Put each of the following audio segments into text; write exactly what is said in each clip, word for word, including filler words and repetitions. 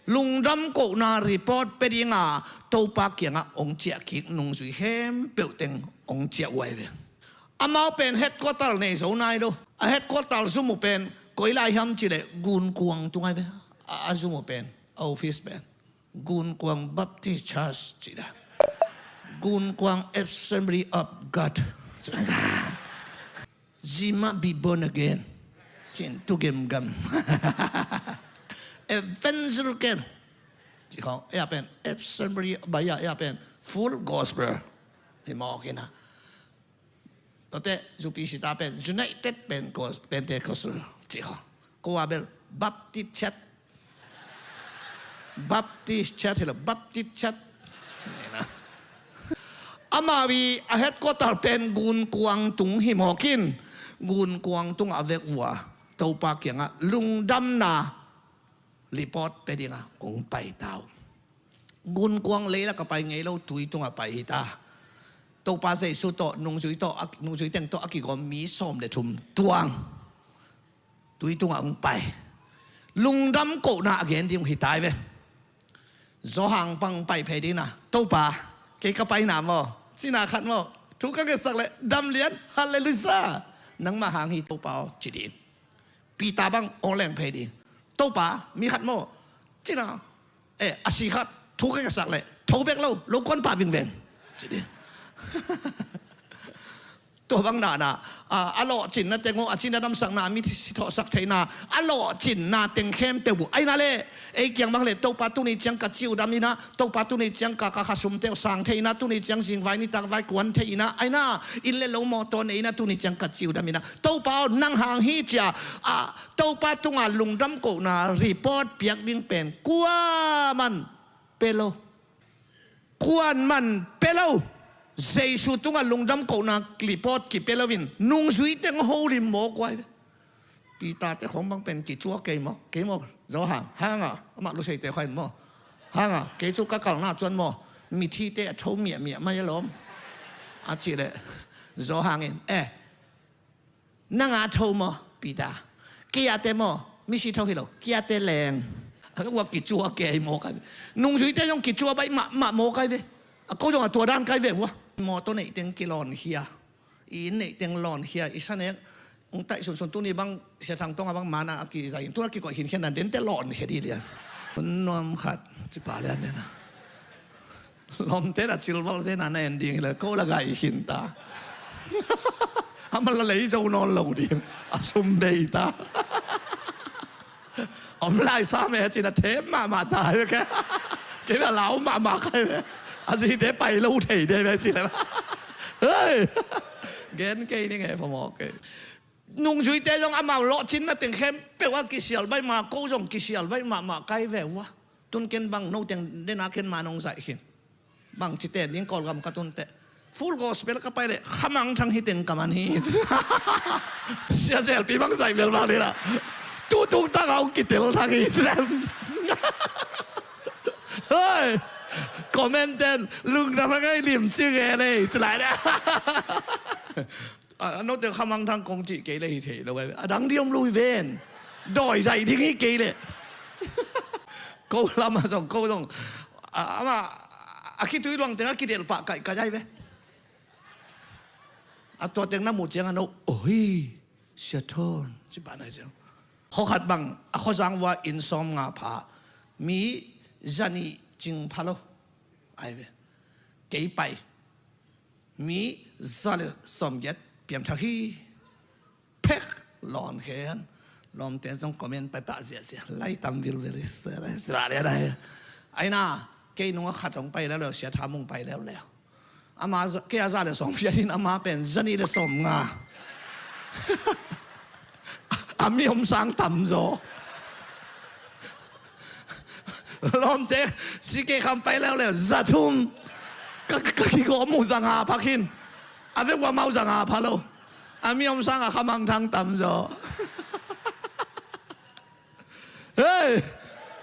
Lungdam kohna report pia dinga Topa kiangah hong ciah kik nungzui khempeuh teng hong ciah uh ahi ve. Amau pen headquarter nei zo nai lo. A headquarter zum uh pen koi lai hiam cih leh Gunkuang tung ahi ve. A, a zum uh pen, a office pen Gunkuang Baptist Church cih dah. Gunkuang Assembly of God. Zima be born again. Cin tu gemgam. Evangelical. Ci khong, ya pen Assembly of God, ya pen Full Gospel. Hi mawk hi na. Tua te, zu pi si ta pen United Pentecostal ci khong. Ko a bel Baptist Church. Baptist Church hi lo, Baptist Church. Amau i a headquarter pen Gunkuang tung hi mawk in, Gunkuang tungah a vek uh a, Topa kiangah lungdamna report pia dinga hong pai ta uh. Gunkuang leilak a pai ngei lo, tui tungah pai hi ta. Topa Jesu tawh, nungzui tawh, a, nungzui teng tawh a kigawm mi sawm le thum tuang tui tungah hong pai. Lungdam kohna a gen ding uh hi ta hi ve. Zawhang pang pai phei ding na, Topa, kei ka pai na maw, cina khat maw, thu ka ngetsak leh dam lian, halleluia. Nangmah hang hi Topa aw, ci ding. Peter bang aw leng phei ding. Topa, mi khat maw, cina, eh, a si khat, thu ka ngetsak leh tho bek lo, lo kuan pah vingveng, ci ding. Tua bang na na, a, a lawhcinna teng uh, a cina damsakna, a mi si thawhsak theihna, a lawhcinna teng khempeuh uh. Ahi na leh, ei kiang bang leh, Topa tuni ciang ka ci uh dam hi na, Topa tuni ciang ka, ka khasumte uh sang thei hi na, tuni ciang zingvai nitakvai kuan thei hi na, ahi na, inn le lo mawtaw nei hi na, tuni ciang ka ci uh dam hi na. Topa aw, nang hang hi cia, a, Topa tunga lungdam kohna report piak ding pen kuaman pia lo. Kuaman pia lo. Jesu tungah lungdam kohna report kipia loin nungzui teng holim mawk uh ahi ve. Peter te khong bang pen kicua kei maw, kei maw, Zawhang, hanga, amah luseite khong maw, hanga, kei cu ka kalna cuan maw, mithite a tho miahmiah mai a lawm, a cih leh Zawhang in, eh, nang a tho maw, Peter? Kei a te maw, misi tho hi lo, kei a te leng. Ua kicua kei mawk ahi ve. Nungzuite zong kicua baih mahmah mawk ahi ve. A ko zong a tua dan kai ve vua. Mawtaw neih teng kilawnkhia, i inn neih teng lawnkhia, i sanek hong taih sunsun, tuni bang Sia Thang Tong a bang mana a kizai in, tuna kikoih khinkhian na dente lawnkhia dih lian. Nuam khat cipa lian nena. Lawmte na cilval zena na en ding hi le, ko la gai khin ta. Amah la lei zo nawn lo ding. A sum bei ta. Om lai sa me cina them mahmah ta hi ke. Ke la lau mahmah kai me. A zite pai lo thei de me cina. Hei. Gen kei ni nge phamawh kei. Nungzuite zong amau lawhcinna teng khempeuh a kisial baih ma, ko zong kisial baih mahmah kai ve ua. Tun ken bang no teng dena ken ma nong zaih khin. Bang ci ten ding Kawlgam ka tun teh. Full Gospel ka pai leh Khamang Thang hi teng ka man hi. Sia zelpi bang zaih bel bang dina. Tutung tang a hong kitel thang hi. Hei. Comment ten lungdam a ngai lim ci nge lei. Ci lai deh. A, a note Khamang Thang kong cih kei le hi thei lo ve. A dang dih om lo hi ven. Dawi zaih ding hi kei le. Ko lam a zong, ko zong. A, ama, a khitui luang teng a kidelh pah kaihkaih ai ve. A tua teng na muh ciang a no, oi, Sia Thawn, ci pah nai ciang. Khuakhat bang, a khuazang vua inn sawm nga pha. Mi zanih cing pha lo. Ai ve. Kei pai. Mi za le sawmgiat piamthak hi. Phek lawn khen. Lawmte zong comment pai pah ziahziah. Lai tam vilvel hi se lai. Ziah le lai. Aina, kei nung a khat hong pai leuleu, Sia Tha Mung pai leuleu. Ama za, kei a za le sawmgiat in ama pen zanih le sawmnga. A mi om sang tam zaw. Lawmte, si kei kham pai leuleu, za thum. Ka, ka, ka kigawm uh za nga pha khin. A vek ua mau za nga pha lo. A mi om sang a Khamang Thang tam zaw. Hei!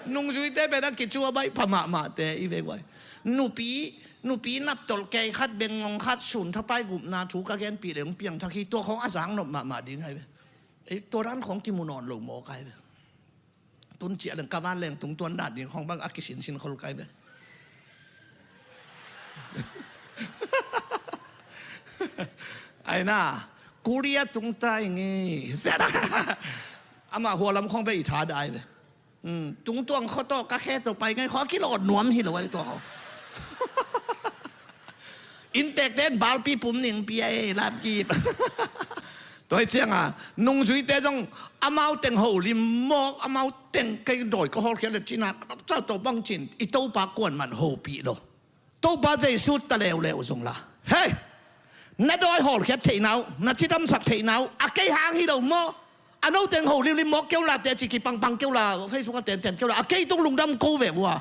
Nungzuite pen a kicua baih pha mahmahte i vek ua. Nupi, nupi naptolh kei khat, bengngong khat, sun thapai gupna thu ka genpih le hong piangthak hi, tua khawng a zang nop mahmah ding hai ve. Ei, tua dan khawng kimu nawn lo mawk ai ve. Tun ciah leng ka vanleng tung tuan dan ding khong bang a kisinsin khol kai ve. Ai na, Korea tung tai ngi. Amah hualam khong be i tha dai ve. Tungtuang khaw tawh ka khe tawh pai ngai khaw a kilawh nuam hi lo ai tua khaw. Inntekte in balpi pum ning pia e lamkip. Tua hi cianga nungzuite zong amau teng holim mawk, amau teng kei dawi ka hawlkhiat le cina ka dap cau tawh bang cin i Topa kuan man hopih lo. Topa Jesu ta leuleu zong la, hei, na dawi hawlkhiat theihna uh, na cidamsak theihna uh a kei hang hi lo maw? A no teng ho limlim mawk keu la, teci kipangpang keu la, Facebook a tenten keu la, a kei tung lungdam ko ve ua.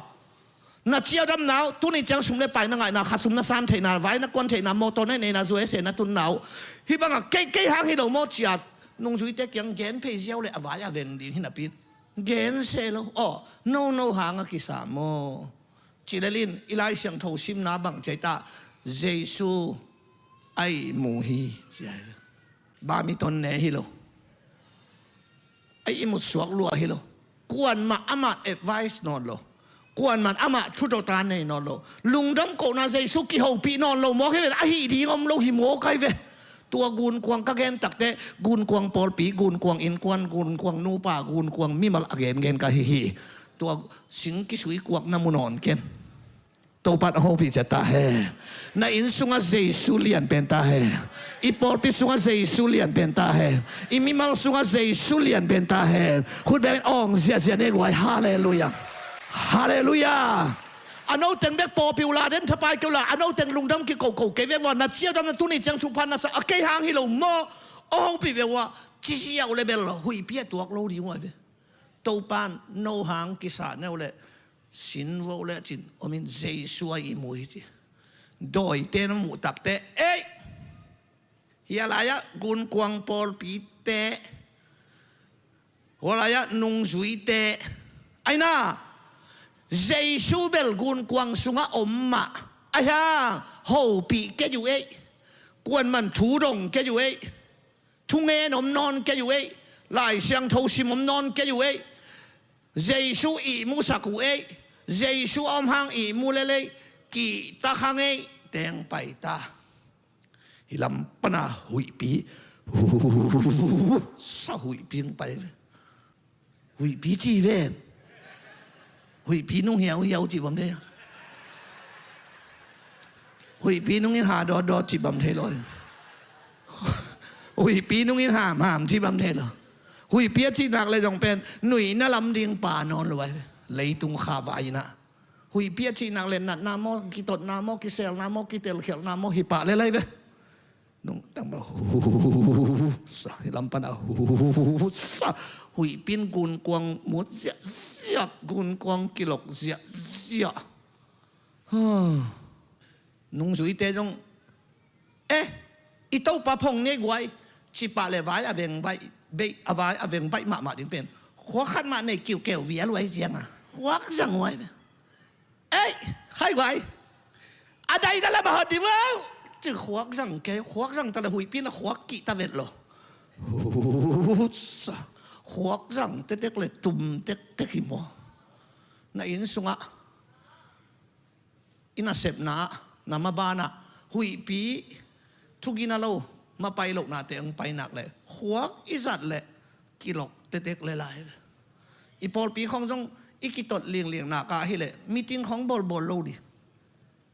Na ciadamna uh tuni ciang sum le pai na ngaihna, kha sum na san theihna, vai na kuan theihna, mawtaw na neihna, zuai se na tunna uh, hih banga kei, kei hang hi lo maw cia nungzuite kiang gen phei ziau le a vai a veng ding hi napi in gen se lo. Aw, no, no hang a kisa maw? Cilel in i Lai Siangtho simna bang ciai ta, Jesu a ihmu hi cia hi. Bamiton ne hi lo. A ihmut suak lua hi lo. Kuanmah amah advice nawn lo. Kuanmah amah thutawta nei nawn lo. Lungdam kohna Jesu kihopih nawn lo mawk hi ven, a hih ding om lo hi mawk ai ve. Tua gunkuang ka gen takte, gunkuang pawlpi, gunkuang innkuan, gunkuang nupa, gunkuang mimal a gengen ka hi hi. Tua sing kisui kuak na mu nawn ken. Topan a hopih cia ta hen. Na inn sungah Jesu lian pen ta hen. I pawlpi sungah Jesu lian pen ta hen. I mimal sungah Jesu lian pen ta hen. Khut bengin awng ziahziah ne guai. Halleluiah. Halleluiah. A no teng bek pawlpi uh la den thapai keu la, a no teng lungdam kikoko kei ve ua, na ciadamna tuni ciang thupha na sa a kei hang hi lo maw? A hopih ve ua, ci ziau le bel huihpi a tuak lo ding ua ve. Topan no hang kisa neu le sin vo le cin omin Jesu a ihmu hi ci. Dawite na muh takte, ei, hia lai-ah gunkuang pawlpite, hua lai-ah nungzuite, aina Jesu bel gunkuang sungah om mah, aihang hopih kei uh ei, kuanman thu dong kei uh ei. Thungen om nawn kei uh ei, Lai Siangtho sim om nawn kei uh ei. Jesu ihmusak uh ei. Jesu a om hang ihmu lel ei. Kihtak hang ei. Teng pai ta. Hih lam pana huihpi. Sa huihpi hong pai ve. Huihpi ci ven. Huihpi nung hiauhiau ci bam thei. Huihpi nungin ha dawtdawt ci bam thei lo. Huihpi nungin hamham ci bam thei lo. Huihpi a cihnak le zong pen nuihna lam ding pa nawn lo ai. Leitung kha vai inah. Huihpi a cihnak le natna maw, kitotna maw, kiselna maw, kitelkhialhna maw, hi pah le lai ve. Nungtang ba hu sa, hi lam pana hu sa. Huihpi in gunkuang mut ziahziah, gunkuang kilok ziahziah. Nungzuite zong, eh, i Topa phong nei guai, cipah le vai a veng baih, beih, a vai a veng baih mahmah ding pen. Khuak khat mah nei kiukeu vial uai cianga. Khuak zang uai ve. Ei, khai guai. A dai da le mahot di vau. Ci khuak zang kei, khuak zang ta le huihpi na khuak kih ta vet lo. Hu sa. Khuak zang tetek le tum tektek hi maw? Na inn sungah, i nasepna ah, na mabanah huihpi thugina lo, mapai lohnate hong painak le khuak i zat le kilok tetek le lai. I pawlpi khong zong i kitot lingling nak ah hileh meeting khong bawlbawl lo di.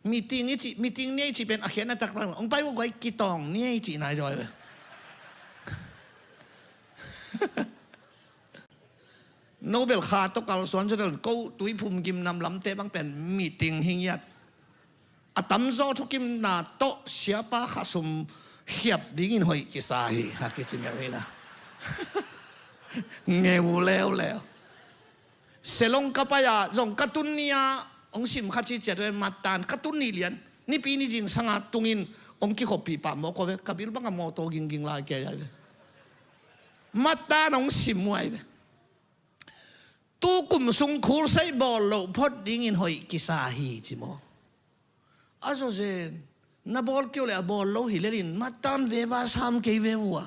Meeting i cih, meeting ni ei cih pen a khiatna tak hong pai uh guai kitawng ni ei cih nai zaw ve. Nobel kha tawh kalsuan zaw del ko Tuiphum gimnam lamte bang pen meeting hi ngiat. A tamzaw thukimna tawh siapa khasum khiap dingin hoih kisa hi, a kici ngeu hi na. Ngeu leuleu. Selong ka pai-a zong ka tun ni-a hong sim kha ci ciat ve, mattan ka tun ni lian. Nipi ni zingsanga tungin hong kikhoppih pah mawk ko ve, ka bil banga mawtaw gingging lai kei ai ve. Mattan hong sim muai ve. Tu kum sung khulseih bawl loh phot dingin hoih kisa hi ci maw? A zaw zen, na bawl kio le a bawl lo hi lelin mattan veva sam kei ve vua.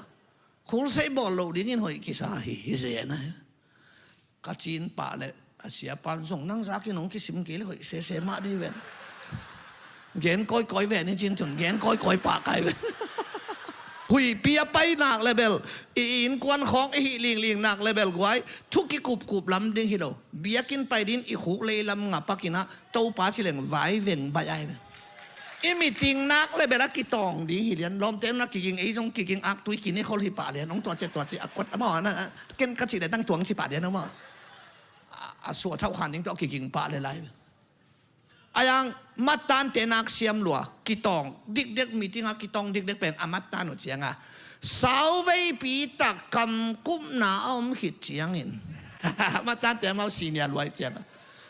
Khulseih bawl loh dingin hoih kisa hi, hi zen a hi. Ka cin pah le a siapa in zong nang zakin hong kisim kei le hoih sese mah dih ven. Gen kawikawi ven i cin cun gen kawikawi pah kai ven. Huihpi a pai nak le bel i innkuan khawng i hih lingling nak le bel guai thu kikupkup lam ding hi lo. Biakinn pai din i khuk lei lam nga pakinah Topa ci leng vai veng baih ai ve. I meeting nak le bel a kitawng ding hi lian lawmte na kiging ei zong kiging aktui kini khol hi pah lian hong tuacia tuacia a kuat amau a na ken ka cih le dang tuang ci pah lian amau a suah thauh khan ding tawh kiging pah le lai ve. A yang mattante nak siam lua kitawng dikdek meeting a kitawng dikdek pen a mattan uh cianga sauveipi tak kamkupna a om khit ciangin mattante amau senior luai cianga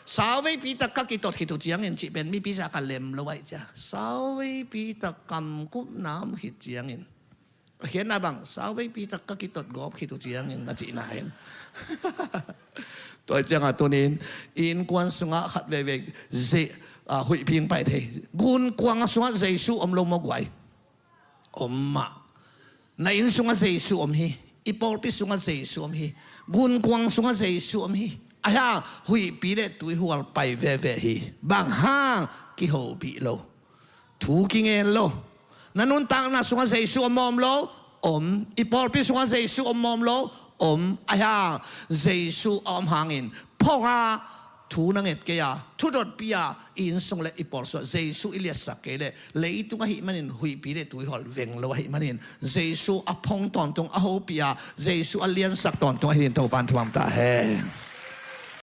sauveipi tak ka kitot khit uh ciangin cih pen mipi sa ka lem lo aih cia sauveipi tak kamkupna a om khit ciangin a khiatna bang sauveipi tak ka kitot gawp khit uh ciangin na cihna hin. Tua cianga tunin innkuan sungah khat veivei huihpi hong pai thei. Gunkuang sungah Jesu om lo maw guai? Om mah. Na inn sungah Jesu om hi. I pawlpi sungah Jesu om hi. Gunkuang sungah Jesu om hi. Ahi hang huihpi le tuihual pai veve hi. Bang hang? Kihopih lo. Thu kingen lo. Na nuntakna sungah Jesu om maw om lo? Om. I pawlpi sungah Jesu om maw om lo? Om. Ahi hang Jesu a om hangin phonga thu na nget kei a thu dotpi a i inn sung le i pawl sungah Jesu i liatsak kei le leitung ahih manin huihpi le tuihual veng lo ahih manin Jesu a phong tawntung a hopih a Jesu a liansak tawntung ahi in Topan thuam ta hen.